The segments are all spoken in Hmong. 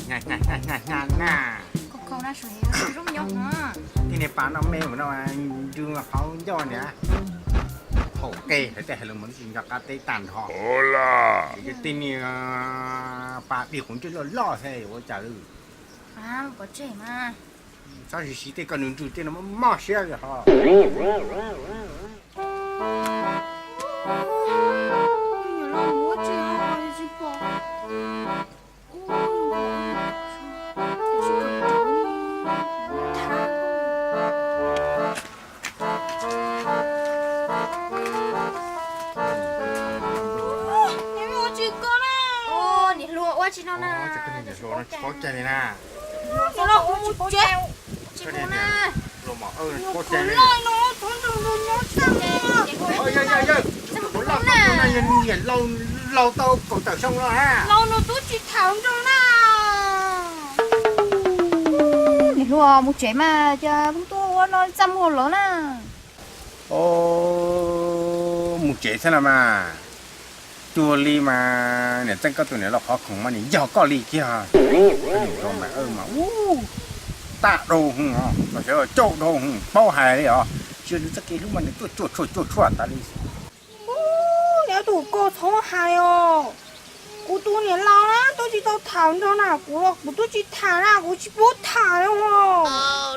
Nya nya nya nya na. Tij niag pas no me mus no, nrw qhov ncauj niam. Thaum qe hais tej hais lus mus tsis nco qab teb tag nrho. Tij niag pas pib quav ntsej loj loj thiab ua cas. Txhob siv siv tej koj nws nrw tej no mob siab li ho. Niam hluas, ua tsis no na. Tsis paub cai li na. Tsis paub cai, tsis paub cai. Niam hluas, kuv loj no, txhob nrog nrog nyob xwb. Yawg, yawg, kuv loj tau na, yog niam laus, laus tau kaum tawm xyoo no na. Laus no twb tsis tham nrog na. Niam hluas, mus tsev mas, cas hnub tuaj ua no txaj muag lawm na. Mus tsev thiab no mas. Cuag li mas niam Txeej koj tus niam laus qhov khoom mas nws yog koj li kiag. Mas mas ub, tag dhau hwv, cauj dhau hwv, paub hais li os. Tsis yog nws txoj kev hlub mas nws tuaj cuaj tshuaj cuaj tshuaj tas li. Niam tus koj txhob hais os. Kuv tus niam laus na twb tsis tau tham nrog na, kuv los kuv twb tsis tham na, kuv tsis paub tham os.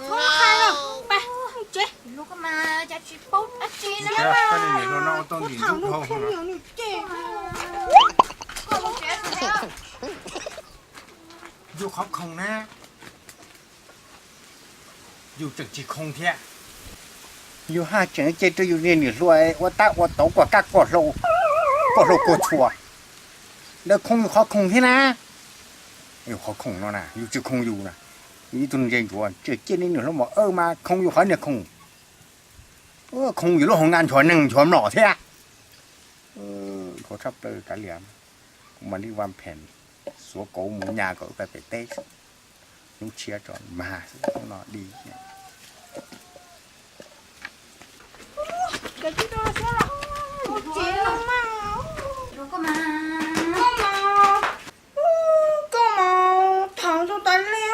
Txhob hais lawm, pab tsev. Hlub koj mas cas tsis paub dab tsi na. Kuv tham nrog Khiab niam nws cem. Yus qhov khoom na, yus tseem tsis khoo thiab. Yus haj tseem cia rau yus niag niam hluas ua tab ua tauv kuag kab kuag hlau, kuag hlau kuag tshua. Lawv khoo yus qhov khoom thiab na. Yus qhov khoom no na yus tsis khoo yus na. Yus ib tug ntse ntsuav tseem cia niag niam hluas mos aw mas khoo yus qhov niag khoom. Khoo yus lub hauv nqa nchuav neeg nchuav mlom thiab. Nthuav tshaj plaws kav liam, kuv mam li vaj phem xuav kauv mus nyas kom wb pais pem teb. Hnub tshiab tso mag hnub no di. Koj mas, koj mas tham tau tas li,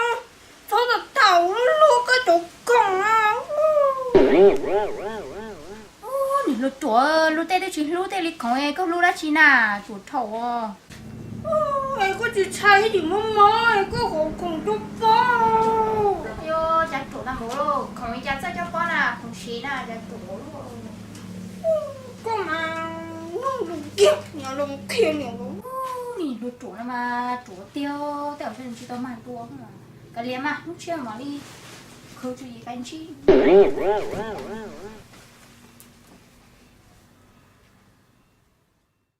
txhob tham tham luag koj cov khoom na. Niam hluas ruam, luag tej twb tsis hlub tej li khoom, koj hlub dab tsi na, ruam dhau. Es koj tsis txhais ib yim mob mob es koj qhov khoom coj pob. Yog cas ruam tag npaum, khoom li cas txawj coj pob na, khoom siv na, cas ruam npaum. Koj mas, nws kiag niam los qhia niam los. Niam hluas ruam no mas ruam tiag, tej zaum ntshe nws tsis tau mag dua. Kav liam mas, hnub tshiab mam li khwv tswv yim pais ntsib.